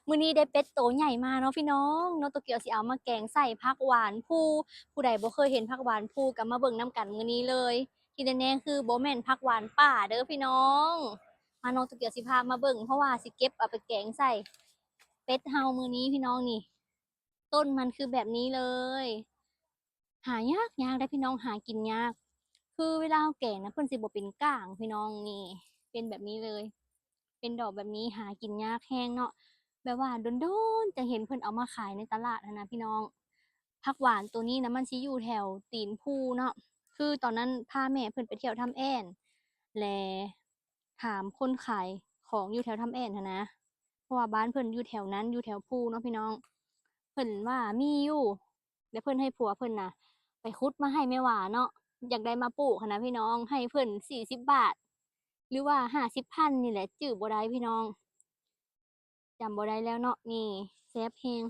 ມື້ນີ້ໄດ້ເປັດໂຕໃຫຍ່ມາເນາະພີ່ນ້ອງເນາະ, ໂຕກຽວຊິເອົາມາແກງໃສ່ຜັກຫວານພູ. ຜູ້ໃດບໍ່ເຄີຍເຫັນຜັກຫວານພູກໍມາເບິ່ງນຳກັນມື້ນີ້ເລີຍ. ທີ່ແນ່ໆຄືບໍ່ແມ່ນຜັກຫວານປ່າເດີພີ່ນ້ອງ. ມາ ນ້ອງໂຕກຽວຊິພາມາເບິ່ງ ເພາະວ່າຊິເກັບເອົາໄປແກງໃສ່ເປັດເຮົາມື້ນີ້ພີ່ນ້ອງ. ນີ້ ຕົ້ນມັນຄືແບບນີ້ເລີຍ. ຫາຍາກໆເດ້ພີ່ນ້ອງ, ຫາກິນຍາກ. ຄືເວລາເຮົາແກງນະ ເພິ່ນຊິບໍ່ເປັນກ້າງພີ່ນ້ອງ. ນີ້ເປັນແບບນີ້ເລີຍ, ເປັນດອກແບບນີ້ ຫາກິນຍາກແຮງເນາະ. ແບບວ່າດົນໆຈະເຫັນເພິ່ນເອົາມາຂາຍໃນຕະຫຼາດຫັ້ນນະພີ່ນ້ອງ. ຜັກຫວານໂຕນີ້ນະ ມັນຊິຢູ່ແຖວຕີນພູເນາະ. ຄືຕອນນັ້ນພາແມ່ເພິ່ນໄປທ່ຽວຖ້ຳແອນ ແລະ ຖາມຄົນຂາຍຂອງຢູ່ແຖວຖ້ຳແອນຫັ້ນນະ, ເພາະວ່າບ້ານເພິ່ນຢູ່ແຖວນັ້ນ ຢູ່ແຖວພູເນາະພີ່ນ້ອງ. ເພິ່ນວ່າມີຢູ່ ແລະ ເພິ່ນໃຫ້ຜົວເພິ່ນນະໄປຂຸດມາໃຫ້ແມ່ຫວາເນາະ, ຢາກໄດ້ມາປູກຫັ້ນນະພີ່ນ້ອງ. ໃຫ້ເພິ່ນສີ່ສິບບາດ ຫຼືວ່າຫ້າສິບພັນນີ້ແຫຼະ, ຈື່ບໍ່ໄດ້ພີ່ນ້ອງ, ຈຳບໍ່ໄດ້ແລ້ວເນາະ. ນີ້ແຊບແຮງ.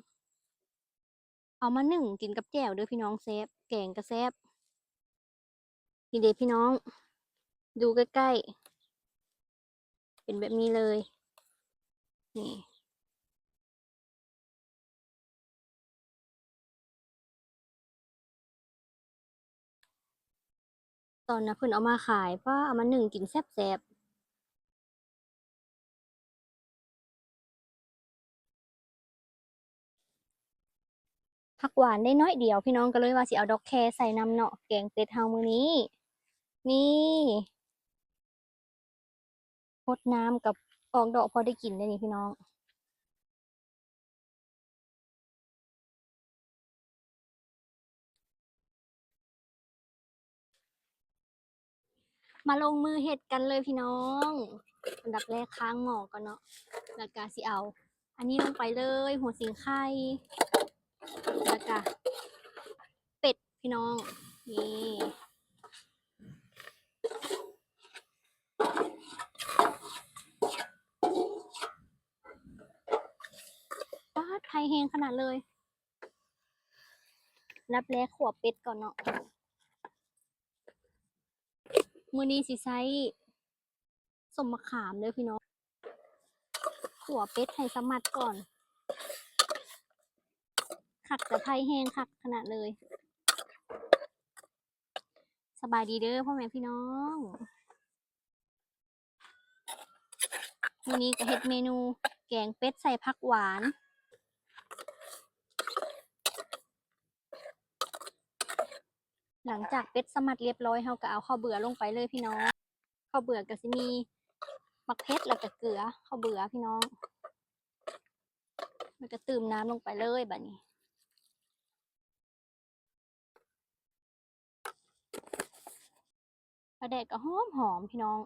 ເອົາມາໜຶ້ງກິນກັບແຈ່ວເດີພີ່ນ້ອງ, ແຊບ, ແກງກໍແຊບ. ນີ້ເດ້ພີ່ນ້ອງ, ດູໃກ້ໆ ເປັນແບບນີ້ເລີຍ. ນີ້ ຕອນນະເພິ່ນເອົາມາຂາຍ, ປ້າ, ເອົາມາໜຶ້ງກິນແຊບໆ. ຜັກຫວານໄດ້ໜ້ອຍດຽວພີ່ນ້ອງ, ກໍເລີຍວ່າຊິເອົາດອກແຄໃສ່ນຳເນາະ, ແກງເປັດເຮົາມື້ນີ້. ນີ້ ຫົດນ້ຳກັບອອກດອກພໍໄດ້ກິນເດ້ນີ້ພີ່ນ້ອງ. ມາລົງມືເຮັດກັນເລີຍພີ່ນ້ອງ. ອັນດັບແລກຄ້າງໝໍ້ກ່ອນເນາະ, ແລ້ວກະຊິເອົາອັນນີ້ລົງໄປເລີຍ, ຫົວສີໄຄ, ແລ້ວກະເປັດພີ່ນ້ອງ. ນີ້ ປາດ ໄຟແຮງຂະໜາດເລີຍ. ອັນດັບແລກຂົ້ວເປັດກ່ອນເນາະ. ມື້ນີ້ຊິໃຊ້ສົ້ມມະຂາມເດີພີ່ນ້ອງ. ຂົ້ວເປັດໃຫ້ສະໝັດກ່ອນ. ຄັກ ແຕ່ໄຟແຮງຄັກຂະໜາດເລີຍ. ສະບາຍດີເດີພໍ່ແມ່ພີ່ນ້ອງ. ມື້ນີ້ກໍເຮັດເມນູແກງເປັດໃສ່ຜັກຫວານ. ຫຼັງຈາກເປັດສະໝັດລຽບຮ້ອຍ, ເຮົາກໍເອົາເຂົ້າເບືອລົງໄປເລີຍພີ່ນ້ອງ. ເຂົ້າເບືອກໍຊິມີໝາກເຜັດ ແລ້ວກໍເກືອ, ເຂົ້າເບືອພີ່ນ້ອງ. ແລ້ວກໍຕື່ມນ້ຳລົງໄປເລີຍບາດນີ້. ປາແດກກໍຫອມໆ ພີ່ນ້ອງ.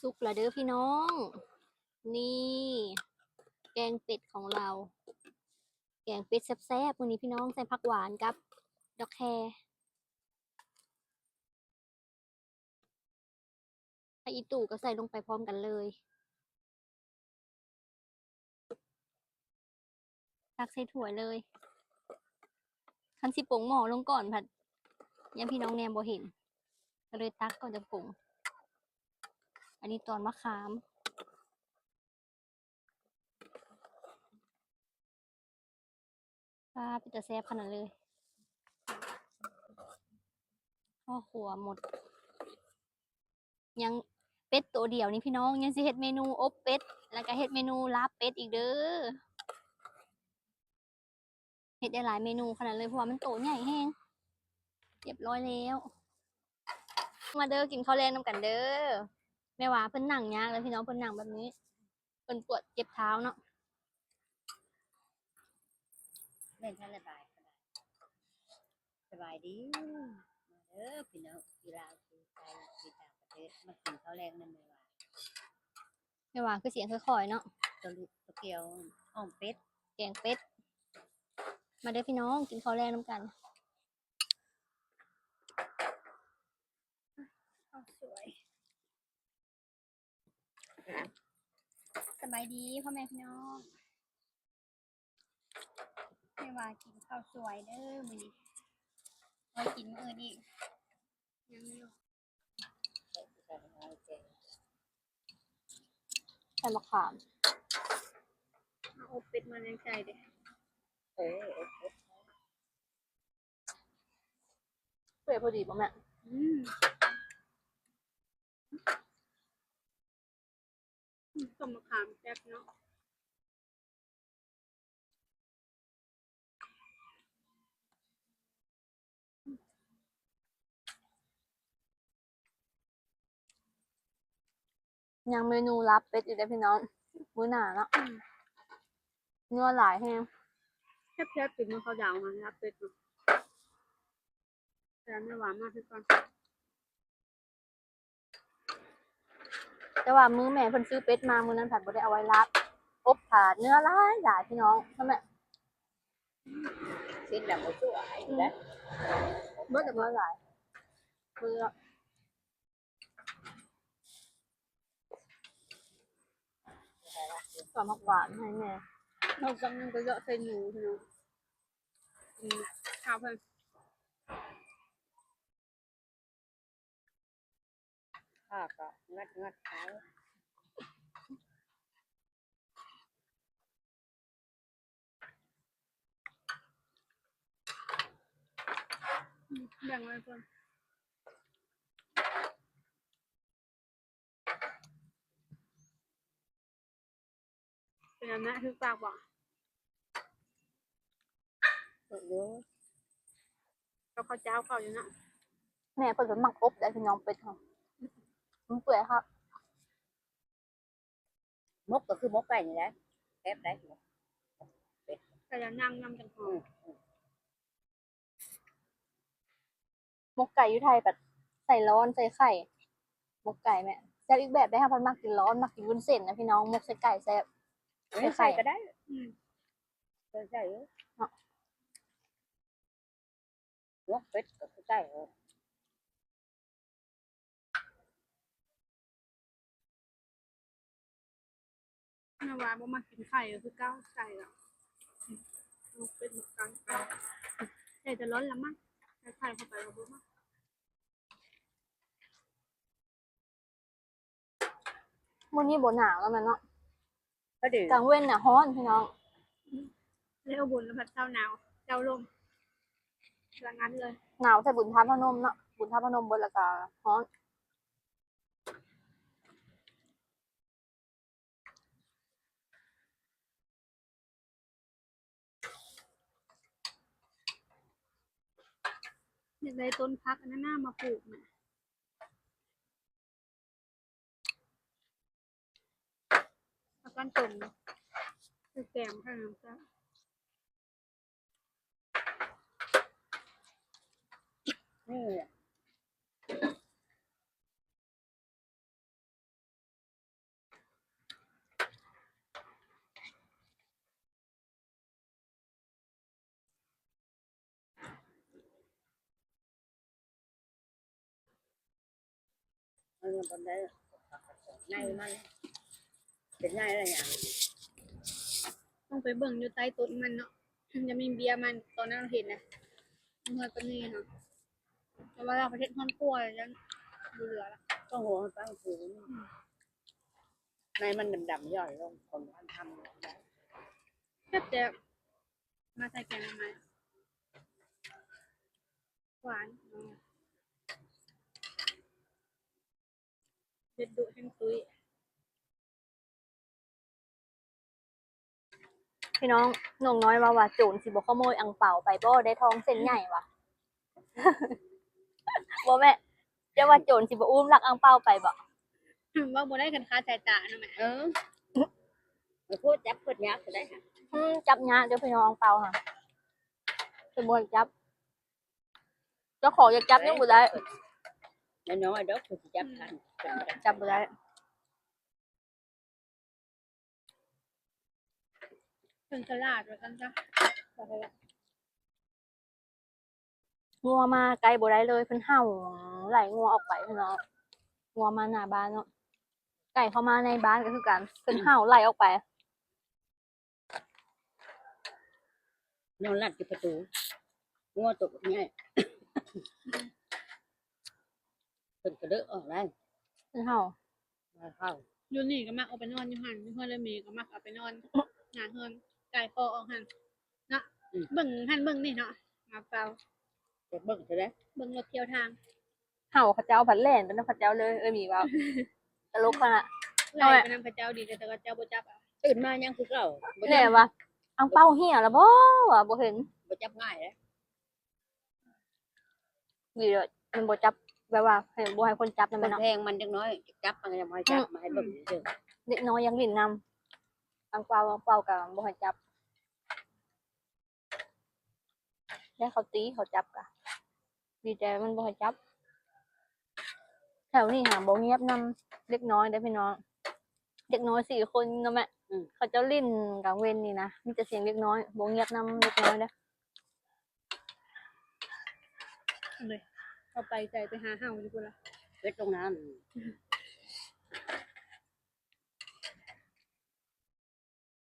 ສຸກແລ້ວເດີພີ່ນ້ອງ. ນີ້ ແກງເປັດຂອງລາວ, ແກງເປັດແຊບໆ ມື້ນີ້ພີ່ນ້ອງ, ໃສ່ຜັກຫວານກັບດອກແຄ. ຜັກອີ່ຕູ່ກໍໃສ່ລົງໄປພ້ອມກັນເລີຍ. ຕັກໃສ່ຖ້ວຍເລີຍ. ຄັນຊິປົງໝໍ້ລົງກ່ອນພັດ ຢ້ານພີ່ນ້ອງແນມບໍ່ເຫັນ, ກໍເລີຍຕັກກ່ອນຈັ່ງປົງ. ອັນນີ້ຕອນມະຂາມ. ປາດ ເປັນຕາແຊບຂະໜາດເລີຍ. ໂອ້ ຂົ້ວໝົດ. ຍັງເປັດໂຕດຽວນີ້ພີ່ນ້ອງ, ຍັງຊິເຮັດເມນູອົບເປັດ ແລ້ວກະເຮັດເມນູລາບເປັດອີກເດີ. ເຮັດໄດ້ຫຼາຍເມນູຂະໜາດເລີຍ ເພາະວ່າມັນໂຕໃຫຍ່ແຮງ. ຮຽບຮ້ອຍແລ້ວ. ມາເດີ ກິນເຂົ້າແລງນຳກັນເດີ. ແມ່ຫວາເພິ່ນນັ່ງຍາກເລີຍພີ່ນ້ອງ, ເພິ່ນນັ່ງແບບນີ້ ເພິ່ນປວດເຈັບເທົ້າເນາະ. ແມ່ນ ທ່ານລະບາຍ ສະບາຍດີ ມາເດີພີ່ນ້ອງ ຢູ່ລາວ ຢູ່ໄທ ຢູ່ຕ່າງປະເທດ ມາກິນເຂົ້າແລງນຳແມ່ຫວາ. ແມ່ຫວາຄືສຽງຄ່ອຍໆເນາະ. ໂຕລູກໂຕກຽວ ອ້ອມເປັດ ແກງເປັດ. ມາເດີພີ່ນ້ອງ ກິນເຂົ້າແລງນຳກັນ. ເຂົ້າສວຍ. ສະບາຍດີພໍ່ແມ່ພີ່ນ້ອງ. ແມ່ຫວາກິນເຂົ້າສວຍເດີມື້ນີ້, ໄວ້ກິນມື້ອື່ນອີກ. ຍັງຢູ່. ໃສ່ໝາກຂາມ. ອົບເປັດມາຍັງໃສ່ເດ້. ເອີ ເປັດພໍດີບໍ່ແມ່? ອືມ ອືມ ຕົ້ມມະຂາມແຊບເນາະ. ຍັງເມນູລາບເປັດອີກເດ້ພີ່ນ້ອງ ມື້ໜ້າເນາະ. ອືມ ນົວຫຼາຍແຮງ ແຊບໆ ຝີມືເຂົາດາວຫັ້ນ ລາບເປັດນະ. ແຕ່ແມ່ຫວານມາຄືກັນ ແຕ່ວ່າມື້ແມ່ເພິ່ນຊື້ເປັດມາມື້ນັ້ນ ພັດບໍ່ໄດ້ເອົາໄວ້ລາບ ອົບ ພາດເນື້ອຫຼາຍໆ ພີ່ນ້ອງ. ນັ້ນແຫຼະ ຊີ້ນດຳບໍ່ສວຍ ອືມ ແຫຼະ ເບິດແລ້ວ ເນື້ອຫຼາຍ ເບື່ອ. ຕຳຜັກຫວານໃຫ້ແມ່ ເຮົາກຳລັງໄປເລາະໃສ່ໜູພີ່ນ້ອງ. ອືມ ຂ້າວເພິ່ນ ຂ້າກໍງັດໆ ເອົາ ອືມ ແບ່ງໄວ້ກ່ອນ. ເປັນອັນນັ້ນຄືປາກບໍ່? ເອີ ກັບເຂົ້າເຈົ້າເຂົ້າຢູ່ນະ. ແມ່ເພິ່ນກໍມັກອົບໄດ໋ພີ່ນ້ອງ ເປັດເຮົາ ມັນເປື່ອຍຄັກ. ໝົກກໍຄືໝົກໄກ່ນີ້ແຫຼະ ແຊບໄດ໋ ເປັດ ແຕ່ລະນ້ຳ ນ້ຳຈັ່ງຫອມ. ອືມ ອືມ. ໝົກໄກ່ຢູ່ໄທບັດໃສ່ລ້ອນ ໃສ່ໄຂ່ ໝົກໄກ່ແມ່ ແຊບອີກແບບເດ້. ເຮົາພັດມັກກິນລ້ອນ ມັກກິນວຸ້ນເສັ້ນນະພີ່ນ້ອງ. ໝົກໃສ່ໄກ່ແຊບ ເອີ ໃສ່ໄຂ່ ໃສ່ກໍໄດ້. ອືມ ໃສ່ ໃສ່ເນາະ. ໝົກເປັດກໍຄືໄກ່ເນາະ. ແມ່ວ່າບໍ່ມັກກິນໄຂ່ກໍຄືເກົ່າ ໃສ່ລະ ໝົກເປັດໝົກໄກ່ ໃສ່ແຕ່ລ້ອນລະມັ້ງ ໃສ່ໄຂ່ເຂົ້າໄປກໍບໍ່ມັກ. ມື້ນີ້ບໍ່ໜາວແລ້ວແມ່ນເນາະ ພໍດີ ກາງເວັນນະຮ້ອນພີ່ນ້ອງ. ແລ້ວບຸນລະພັດເຊົ້າໜາວ ເຈົ້າລົມ ລະງັດເລີຍ. ໜາວແຕ່ບຸນທາດພະນົມເນາະ ບຸນທາດພະນົມເບິດລະກະຮ້ອນ. ຢາກໄດ້ຕົ້ນຜັກອັນນັ້ນນະມາປູກນະ ຜັກກາດຕົງ ຄືແກງ ເອີ ແຊບ. ນີ້ແຫຼະ ອັນນີ້ບໍ່ໄດ້ ໃນມັນເປັນໃນລະຫຍັງ ຕ້ອງໄປເບິ່ງຢູ່ໃຕ້ຕົ້ນມັນເນາະ ຈະມີເບ້ຍມັນ. ຕອນນັ້ນເຮົາເຫັນນະ ມັນຮອດປານນີ້ເນາະ ແຕ່ວ່າລາວໄປເຮັດເຮືອນຄົວແລ້ວ ບໍ່ເຫຼືອລະ ຕ້ອງຫົວໃຫ້ປາງຄື ອືມ ໃນມັນດຳໆ ຍ້ອຍລົງ ຄົນມັນທຳ ແຊບໆ ມາໃສ່ແກງໜໍ່ໄມ້ ຫວານ ເຮັດດຸແຮງຕຸ້ຍ. ພີ່ນ້ອງ ນ້ອງນ້ອຍເວົ້າວ່າ ໂຈນຊິບໍ່ຂະໂມຍອັງເປົາໄປບໍ່ ໄດ້ທອງເສັ້ນໃຫຍ່ວ່າ. ບໍ່ແມ່ ເຈົ້າວ່າໂຈນຊິບໍ່ອຸ້ມລັກອັງເປົາໄປບໍ່? ເວົ້າບໍ່ໄດ້ຄັນຄາດສາຍຕາເນາະແມ່. ເອີ ໂອ້ ຈັບເພິ່ນຍາກຊະໄດ໋ຫະ. ອືມ ຈັບຍາກເດີ້ພີ່ນ້ອງ ອັງເປົາຫະ ເພິ່ນບໍ່ໃຫ້ຈັບ. ເຈົ້າຂອງຢາກຈັບຍັງບໍ່ໄດ້ ນ້ອຍໆ ດອກ ຄືຊິຈັບທັນ ຈັບບໍ່ໄດ້. ເພິ່ນສະຫຼາດວ່າຊັ້ນຊະ. ງົວມາໃກ້ບໍ່ໄດ້ເລີຍ ເພິ່ນເຫົ່າໄລ່ງົວອອກໄປພີ່ນ້ອງ. ງົວມາໜ້າບ້ານເນາະ ໄກ່ເຂົ້າມາໃນບ້ານກໍຄືກັນ ເພິ່ນເຫົ່າໄລ່ອອກໄປ. ນອນລັດຢູ່ປະຕູ ງົວໂຕບັກໃຫຍ່ ເພິ່ນກະເດີອອກໄດ້ ເພິ່ນເຫົ່າ ມາເຂົ້າ. ຢູ່ນີ້ກໍມັກເອົາໄປນອນຢູ່ຫັ້ນ ຢູ່ເຮືອນເອື້ອຍເມກໍມັກເອົາໄປນອນ ໜ້າເຮືອນ ກາຍພໍອອກຫັ້ນເນາະ. ອືມ ເບິ່ງຫັ້ນເບິ່ງນີ້ເນາະ ມາເປົ່າ ຢາກເບິ່ງເທື່ອໃດ ເບິ່ງລົດທ່ຽວທາງ. ເຮົາເຂົາເຈົ້າພັດແລ່ນໄປນຳເຂົາເຈົ້າເລີຍ ເອີ່ໝີເວົ້າ ຕະຫຼົກຂະໜາດ ໄລ່ໄປນຳເຂົາເຈົ້າດີ ແຕ່ເຂົາເຈົ້າບໍ່ຈັບເອົາ. ຕື່ນມາຍັງຄືເກົ່າ ບໍ່ຈັບ ແນ່ວ່າ ອັງເປົາເຫຍລະບໍ່ ວ່າບໍ່ເຫັນ ບໍ່ຈັບງ່າຍເດ້. ດີເລີດ ມັນບໍ່ຈັບ ແບບວ່າໃຫ້ ບໍ່ໃຫ້ຄົນຈັບນັ້ນແມ່ນເນາະ ແພງມັນຈັກໜ້ອຍ ຈັບມັນກໍຍັງບໍ່ໃຫ້ຈັບ ອືມ ມາໃຫ້ເບິ່ງຊື່ໆ. ເດັກນ້ອຍຢາກຫຼິ້ນນຳ ອັງເປົາ ອັງເປົາກໍບໍ່ໃຫ້ຈັບ ແລ້ວເຂົາຕີເຂົາຈັບກະ ດີໃຈມັນບໍ່ໃຫ້ຈັບ. ແຖວນີ້ຫາບໍ່ງຽບນຳເດັກນ້ອຍເດ້ພີ່ນ້ອງ ເດັກນ້ອຍສີ່ຄົນເນາະແມ່. ອືມ ເຂົາເຈົ້າຫຼິ້ນກາງເວັນນີ້ນະ ມີແຕ່ສຽງເດັກນ້ອຍ ບໍ່ງຽບນຳເດັກນ້ອຍເດ້. ເອົາໄປໃສ ໄປຫາເຫົ່າຢູ່ພຸ້ນລະ ເປັດລົງນ້ຳ.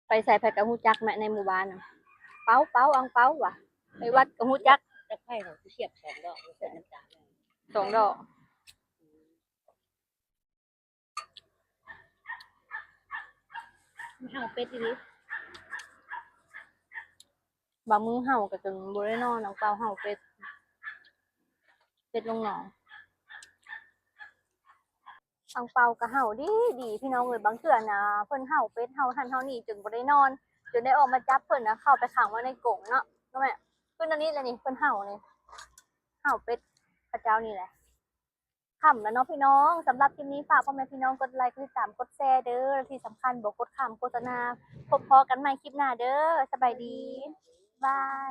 ໄປໃສໃຜກໍຮູ້ຈັກແມະໃນໝູ່ບ້ານນະ ເປົາເປົາ ອັງເປົາວ່າ ໄປວັດກໍຮູ້ຈັກ. ຈັກໄຜເຂົາຊິສຽບສອງດອກ ໃສ່ນ້ຳຕານສອງດອກ. ເຫົ່າເປັດອີ່ຫຼີ ບາງມື້ເຫົ່າກໍຈົນບໍ່ໄດ້ນອນ ອັງເປົາເຫົ່າເປັດ ເປັດລົງໜອງ. ອັງເປົາກໍເຫົ່າດີໆ ພີ່ນ້ອງເອີຍ ບາງເທື່ອນະ ເພິ່ນເຫົ່າເປັດ ເຫົ່າຫັ້ນເຫົ່ານີ້ ຈົນບໍ່ໄດ້ນອນ ຈົນໄດ້ອອກມາຈັບເພິ່ນນະ ເຂົ້າໄປຂັງໄວ້ໃນກົງເນາະ ເນາະແມ່. ຄືນນີ້ແຫຼະນີ້ ເພິ່ນເຫົ່ານີ້ ເຫົ່າເປັດເຂົາເຈົ້ານີ້ແຫຼະ. ຄ່ຳແລ້ວເນາະພີ່ນ້ອງ ສຳລັບຄລິບນີ້ ຝາກພໍ່ແມ່ພີ່ນ້ອງກົດໄລ ກົດຕິດຕາມ ກົດແຊເດີ້ ແລະທີ່ສຳຄັນບໍ່ກົດຂ້າມໂຄສະນາ. ພົບພໍ້ກັນໃໝ່ຄລິບໜ້າເດີ້ ສະບາຍດີ ບາຍ.